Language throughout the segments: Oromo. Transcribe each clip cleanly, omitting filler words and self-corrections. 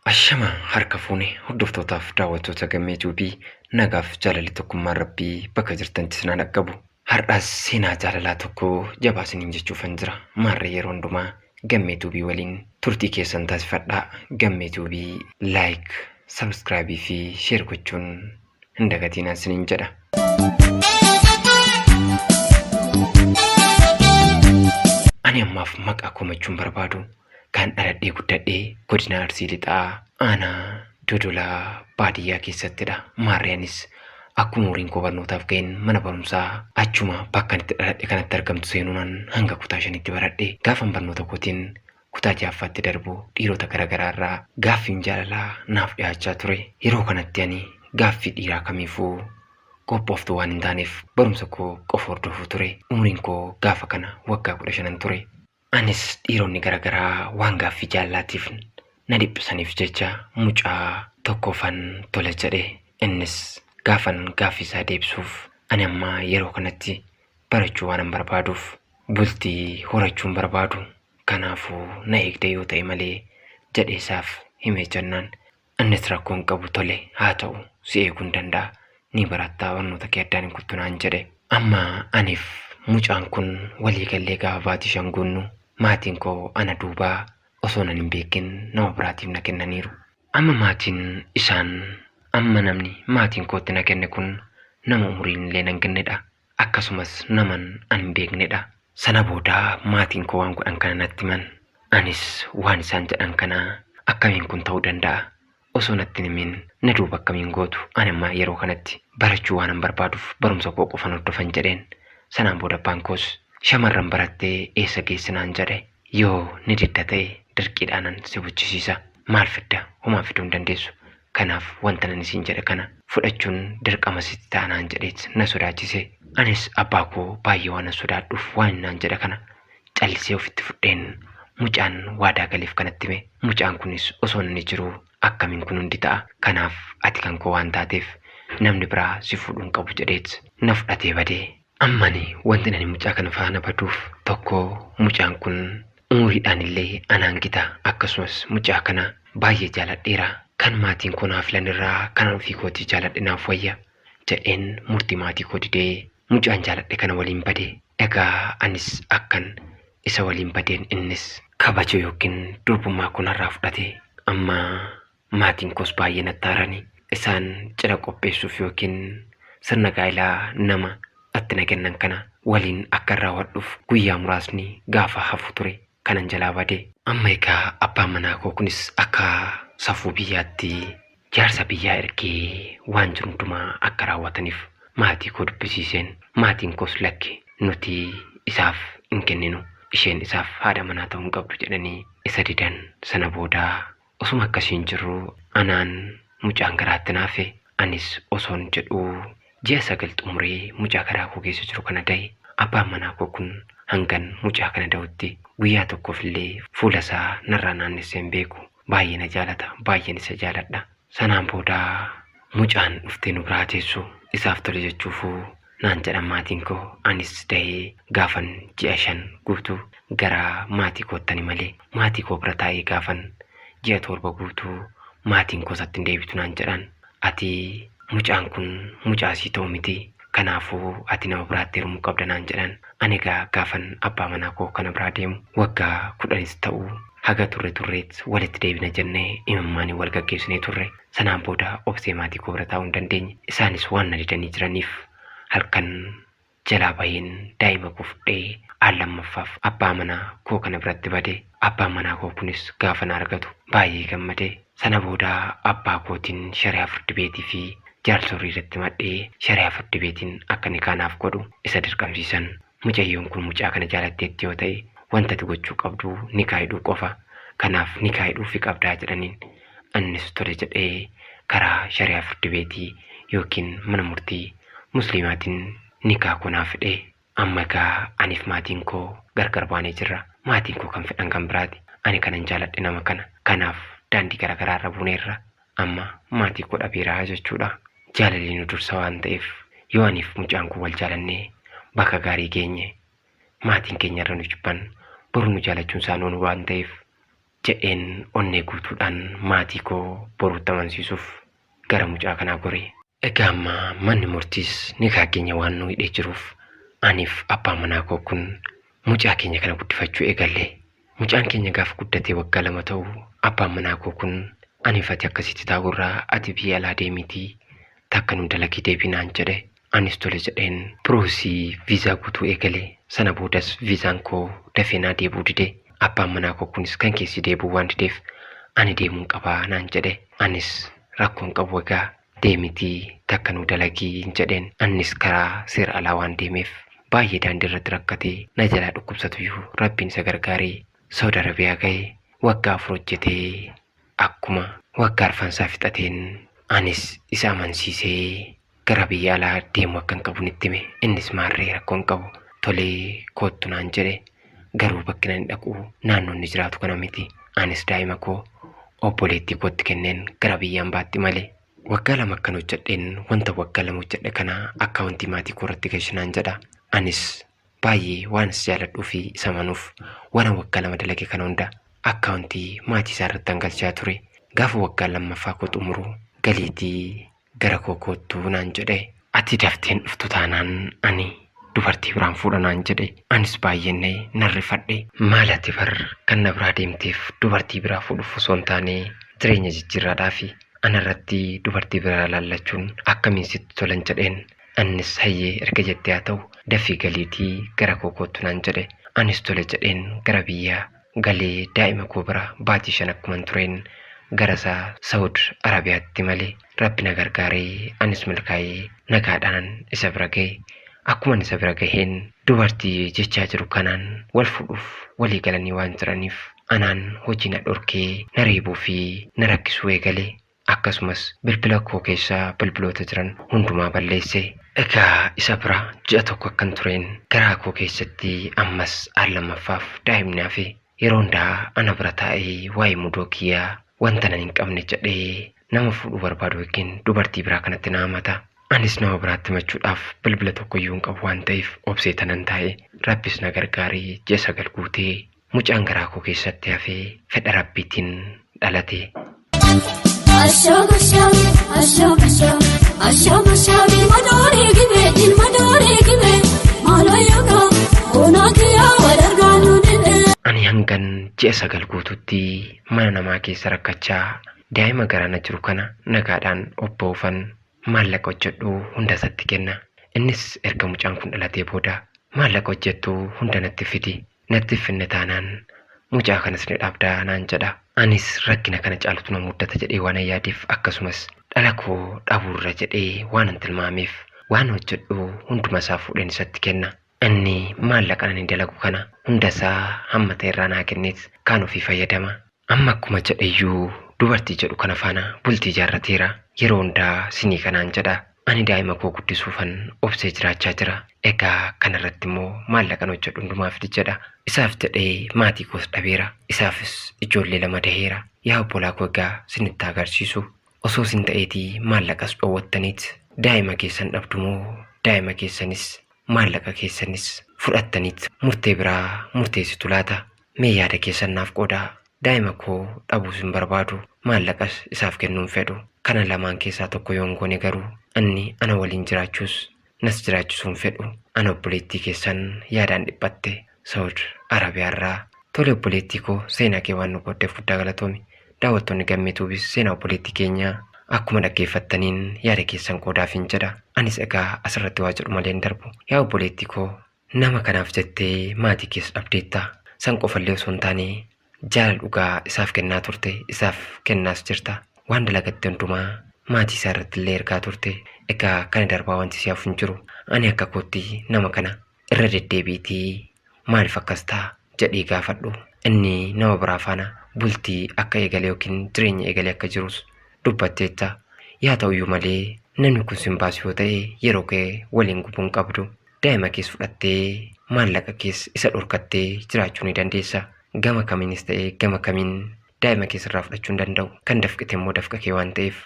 Ashama harka fuune hordoftootaaf daawwattoota Gammee Tuubii nagaaf jaalalli tokkummaan Rabbii bakka jirtanitti isin haa dhaqqabu. Har'as seenaa jaalalaa tokko jabaa isiniin jechuufan jira. Maarree yeroo hundumaa Gammee Tuubii waliin turtii keessan taasifadhaa. Gammee Tuubii laayik, sabskraayibii fi sheer gochuun hin dagatinaa isiniin jedha. Ani ammaaf maqaa komachuun barbaadu kan dhaladhee guddadhee godina Arsii Lixaa aanaa Dodolaa baadiyyaa keessattidha. Maarree anis akkuma umuriin koo barnootaaf ga'een mana barumsaa achuma bakka itti dhaladhe kanatti argamtu seenuunaan hanga kutaa shanitti baradhe. Gaafan barnoota kootiin kutaa ja'affaatti darbu dhiirota garaagaraa irraa gaaffiin jaalalaa naaf dhiyaachaa ture. Yeroo kanatti ani gaaffii dhiiraa kamiifuu qophooftuu waan hin taaneef barumsa koo qofa hordofuu ture. Umuriin koo gaafa kana waggaa 15 ture. Anis dhiironni garaagaraa waan gaaffii jaalalaatiif na dhiphisaniif jecha mucaa tokkoofan tole jedhe. Innis gaafan gaaffii isaa deebisuuf ani amma yeroo kanatti barachuu waanan barbaaduuf bultii horachuun barbaadu. Kanaafuu na eegde yoo ta'e malee jedhee isaaf himee jennaan innis rakkoo hin qabu tole haa ta'u si eeguu hin danda'a ni barattaa barnoota kee addaan hin kuttu naan jedhe. Amma aniif mucaan kun walii gallee gaafa baatii 5 guunnu maatiin koo ana duubaa osoo nan hin beekin nama biraatiif na kennaniiru. Amma maatiin isaan amma namni maatiin kootti na kenne kun nama umuriin illee nan kennedha. Akkasumas naman an hin beeknedha. Sana booda maatiin koo waan godhan kana natti himan. Anis waan isaan jedhan kana akkamiin kun ta'uu danda'a? Osoo natti hin himin na duuba akkamiin gootu? Ani amma yeroo kanatti barachuu waanan barbaaduuf barumsa koo qofan hordofan jedheen. Sanaan booda abbaan koos shamarran barattee eessa geessinaan jedhe. Yoo ni didda ta'e dirqiidhaanan si buchisiisa. Maal fidda? Homaa fiduu hin dandeessu. Kanaaf wanta nan isiin jedhe kana fudhachuun dirqama sitti ta'a naan jedheet na sodaachise. Anis abbaa koo baay'ee waanan sodaadhuuf waan naan jedhe kana callisee ofitti fudheen mucaan waadaa galeef kanatti hime. Mucaan kunis osoo inni jiru akkamiin kun hundi ta'a? Kanaaf ati kan koo waan taateef namni biraa si fuudhuu hin qabu jedheet na fudhatee badee. Ammani wanti ani mucaa kana faana baduuf tokko mucaan kun umuriidhaan illee anaan gita akkasumas mucaa kana baay'ee jaaladheera. Kan maatiin koo naaf filan irraa kanan ofii kootii jaaladhe naaf wayya jedheen murtii maatii koo didee mucaan jaaladhe kana waliin bade. Egaa anis akkan isa waliin badeen innis kabaja yookiin durbummaa koo narraa fudhate. Amma maatiin koos baay'ee natti aarani. Isaan cidha qopheessuuf yookiin sirna gaa'elaa nama itti na kennan kana waliin akka raawwadhuuf guyyaa muraasni gaafa hafu ture kanan jalaa bade. Amma egaa abbaan manaa koo kunis akka safuu biyyaatti jaarsa biyyaa ergee waan jiru hundumaa akka raawwataniif maatii koo dubbisiiseen maatiin koos lakki nuti isaaf hin kenninu isheen isaaf haadha manaa ta'uu hin qabdu jedhanii isa didan. Sana booda osuma akkasiin jirru anaan mucaan garaatti naafe. Anis osoon jedhuu ji'a 9 xumuree mucaa garaa koo keessa jiru kana da'e. Abbaan manaa koo kun hangan mucaa kana da'utti guyyaa tokkoof illee fuula isaa narraa naannessee hin beeku. Baay'ee na jaalata, baay'een isa jaaladha. Sanaan booda mucaan dhuftee nu biraa teessu isaaf tole jechuufuu naan jedhan maatiin koo. Anis da'ee gaafan ji'a 5 guutuu gara maatii koottani malee maatii koo bira taa'ee gaafan ji'a 7 guutuu maatiin koo isatti hin deebitu naan jedhan. Ati mucaan kun mucaa sii ta'u miti. Kanaafuu ati nama biraatti heerumuu qabda naan jedhan. Ani egaa gaafan abbaa manaa koo kana biraa deemu waggaa 10 ta'u haga turre turreet walitti deebina jennee imimmaanii wal gaggeessinee turre. Sanaan booda obsee maatii koo bira taa'uu hin dandeenye. Isaanis waan na didanii jiraniif halkan jalaa baheen daa'ima koo fudhee al lammaffaaf abbaa manaa koo kana biratti bade. Abbaan manaa koo kunis gaafa na argatu baay'ee gammade. Sana booda abbaa kootiin shari'aa firdi beetii fi jaarsolii irratti madhee shari'aa firdi beetiin akka nikaanaaf godhu isa dirqamsiisan. Mucayyoon kun mucaa kana jaalatteetti yoo ta'e wanta ati gochuu qabdu nikaa hidhuu qofa. Kanaaf nikaa hidhuufi qabdaa jedhaniin. Innis tole jedhee karaa shari'aa firdi beetii yookiin mana murtii musliimaatiin nikaa koo naaf hidhe. Amma egaa aniif maatiin koo gargar baanee jirra. Maatiin koo kan fedhan kan biraati. Ani kanan jaaladhe nama kana. Kanaaf daandii garaagaraa irra buuneerra. Amma maatii koo dhabeeraa jechuudha. Jaalalli nu dursa waan ta'eef yoo aniif mucaan kun wal jaalannee bakka gaarii geenye maatiin keenya irra nu jibban boru nu jaalachuun isaa noonu waan ta'eef Jedheen onnee guutuudhaan maatii koo boruutti amansiisuuf gara mucaa kanaa gore. Egaa amma manni murtiis nikaa keenya waan nu hidhee jiruuf aniif abbaan manaa koo kun mucaa keenya kana guddifachuu eegalle. Mucaan keenya gaafa guddatee waggaa 2 ta'u abbaan manaa koo kun aniif ati akkasitti taa'urraa ati biyya alaa deemiitii takka nu dalagii deebii naan jedhe. Anis tole jedheen piroosii viizaa guutuu eegale. Sana boodas viizaan koo dafee naa deebi'uu dide. Abbaan manaa koo kunis kan keessi deebi'uu waan dideef ani deemuun qabaa naan jedhe. Anis rakkoon qabu egaa deemitii takka nu dalagii jedheen. Annis karaa seera alaa waan deemeef baay'ee daandii irratti rakkatee na jalaa dhukkubsatuyyuu Rabbiin isa gargaaree Saudi Arabiyaa ga'e. Waggaa 4 hojjetee akkuma waggaa arfansaa fixateen anis isa amansiisee gara biyya alaa deemuu akkan qabu nitti hime. Innis maarree rakkoon qabu tolee koottu naan jedhe. Garuu bakki nan dhaqu naannoo inni jiraatu kana miti. Anis daa'ima koo obboleettii kootti kenneen gara biyya ambaatti male. Waggaa 2 akkan hojjedheen wanta waggaa 2 hojjedhe kana akkaawuntii maatii koo irratti galchi naan jedha. Anis baay'ee waan isa jaaladhuu fi isa amanuuf waan waggaa 2 dalage kana hunda akkaawuntii maatii isaa irratti galchaa ture. Gaafa waggaa 2ffaa koo xumuru galiitii gara koo koottuu naan jedhe. Ati dafteen dhuftu taanaan ani dubartii biraan fuudha naan jedhe. Anis baay'een na'e nan rifadhe. Maal ati bar kan na biraa deemteef dubartii biraa fuudhuuf osoo hin taane jireenya jijjiirraadhaafi anarratti dubartii biraa laallachuun akkamiin sitti tolan jedheen. Annis hayyee erga jettee haa ta'u dafii galiitii gara koo koottu naan jedhe. Anis tole jedheen gara biyyaa galee daa'ima koo bira baatii 5 akkuman tureen gara isaa Saudi Arabiyaatti malee Rabbi na gargaaree anis milkaa'ee nagaadhaan isa bira ga'e. Akkuman isa bira gaheen dubartii jechaa jiru kanaan wal fuudhuuf walii galanii waan jiraniif anaan hojii na dhorkee na reebuu fi na rakkisuu eegale. Akkasumas bilbila koo keessaa bilbiloota jiran hundumaa balleesse. Egaa isa bira ji'a 1 akkan tureen garaa koo keessatti ammas al lammaffaaf daa'imni hafe. Yeroo hundaa ana bira taa'ee waa'ee mudoo kiyyaa wanta nan hin qabne jedhee nama fuudhuu barbaadu yookiin dubartii biraa kanatti na hamata. Anis nama biraatti himachuudhaaf bilbila tokkoyyuu hin qabu waan ta'eef obsee tanan taa'e. Rabbis na gargaaree ji'a 9 guutee mucaan garaa koo keessatti hafee fedha Rabbiitiin dhalate. Ani hangan ji'a 9 guututti mana namaa keessa rakkachaa daa'ima garaana jiru kana nagaadhaan obba'uufan maallaqa hojjedhu hunda isatti kenna. Innis erga mucaan kun dhalatee booda maallaqa hojjettu hunda natti fidi. Natti finne taanaan mucaa kanas ni dhabdaa naan jedha. Anis rakkina kana caalutu na muddata jedhee waan yaadeef akkasumas dhala koo dhabuurra jedhee waan tilmaameef waan hojjedhu hunduma isaa fuudheen isatti kenna. Inni maallaqa ani dalagu kana hunda isaa hamma ta'e irraa naa kenneet kaan ofii fayyadama. Amma akkuma jedheyyuu dubartii jedhu kana faana bultii ijaarrateera. Yeroo hundaa sinii kanaan jedha. Ani daa'ima koo guddisuufan obsee jiraachaa jira. Egaa kanarratti immoo maallaqan hojjedhu hundumaa fidi jedha. Isaaf jedhee maatii koos dhabeera. Isaafis ijoollee 2 daheera. Yaa obbolaa koo egaa sinitti agarsiisu. Osoo sin ta'eetii maallaqas dhoowwattaniit daa'ima keessan dhabdumoo daa'ima keessanis maallaqa keessanis fudhattaniit murtee biraa murteessitu laata? Mee yaada keessan naaf qoodaa. Daa'ima koo dhabuus hin barbaadu, maallaqas isaaf kennuu hin fedhu. Kana lamaan keessaa tokko yoon goone garuu inni ana waliin jiraachuus nas jiraachisuu hin fedhu. Ana obboleettii keessan yaadaan dhiphatte Saudi Arabiyaarraa. Tole obboleettii koo seenaa kee waan nu qooddeef guddaa galatoomi. Daawwattoonni Gammee Tuubis seenaa obboleettii keenyaa akkuma dhaggeeffattaniin yaada keessan qoodaafin jedha. Anis egaa asirratti waa jedhu malee hin darbu. Yaa obboleettii koo nama kanaaf jettee maatii kees dhabdeetta. San qofallee osoo hin taane jaalala dhugaa isaaf kennaa turte, isaaf kennaas jirta. Waan dalagatte hundumaa maatii isaa irratti illee ergaa turte. Egaa kana darbaa wanti si hafu hin jiru. Ani akka kootti nama kana irra deddeebiitii maaliif akkas ta'a jedhii gaafadhu. Inni nama biraa faana bultii akka eegale yookiin jireenya eegale akka jirus dubbatteetta. Yaa ta'uyyuu malee namni kun sin baasu yoo ta'e yeroo kee waliin gubuu hin qabdu. Daa'ima kees fudhattee maallaqa kees isa dhorkattee jiraachuu ni dandeessa. Gama kamiinis ta'e gama kamiin daa'ima kees irraa fudhachuu hin danda'u. Kan dafqite immoo dafqa kee waan ta'eef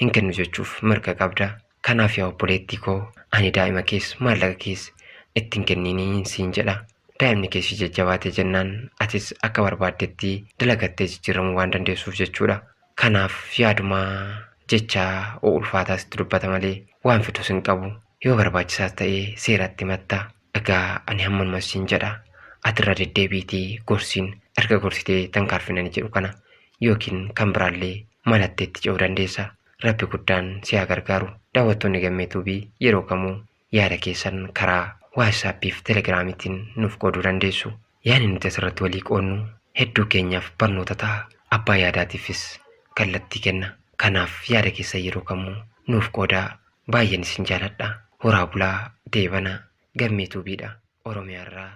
hin kennu jechuuf mirga qabda. Kanaaf yaa obboleettii koo ani daa'ima kees maallaqa kees ittiin kenninii siin jedha. Daa'imni kee si jajjabaate jennaan atis akka barbaaddetti dalagattee jijjiiramuu waan dandeessuuf jechuudha. Kanaaf yaadumaa jecha ulfaataa sitti dubbata malee waan fidus hin qabu. Yoo barbaachisaas ta'ee seeratti himatta. Egaa ani hammanuma siin jedha. Ati irra deddeebiitii gorsiin erga gorsitee tankaarfinani jedhu kana yookiin kan biraallee malattee itti ce'uu dandeessa. Rabbi guddaan si haa gargaaru. Daawwattoonni Gammee Tuubii yeroo kamuu yaada keessan karaa Waatsaappiif Telegiraamiitiin nuuf qooduu dandeessu. Yaadni nuti asirratti walii qoodnu hedduu keenyaaf barnoota ta'a. Abbaa yaadaatiifis kallattii kenna. Kanaaf yaada keessan yeroo kamuu nuuf qoodaa. Baay'een isin jaaladha. Horaa bulaa deebana. Gammee Tuubiidha. Oromiyaarraa.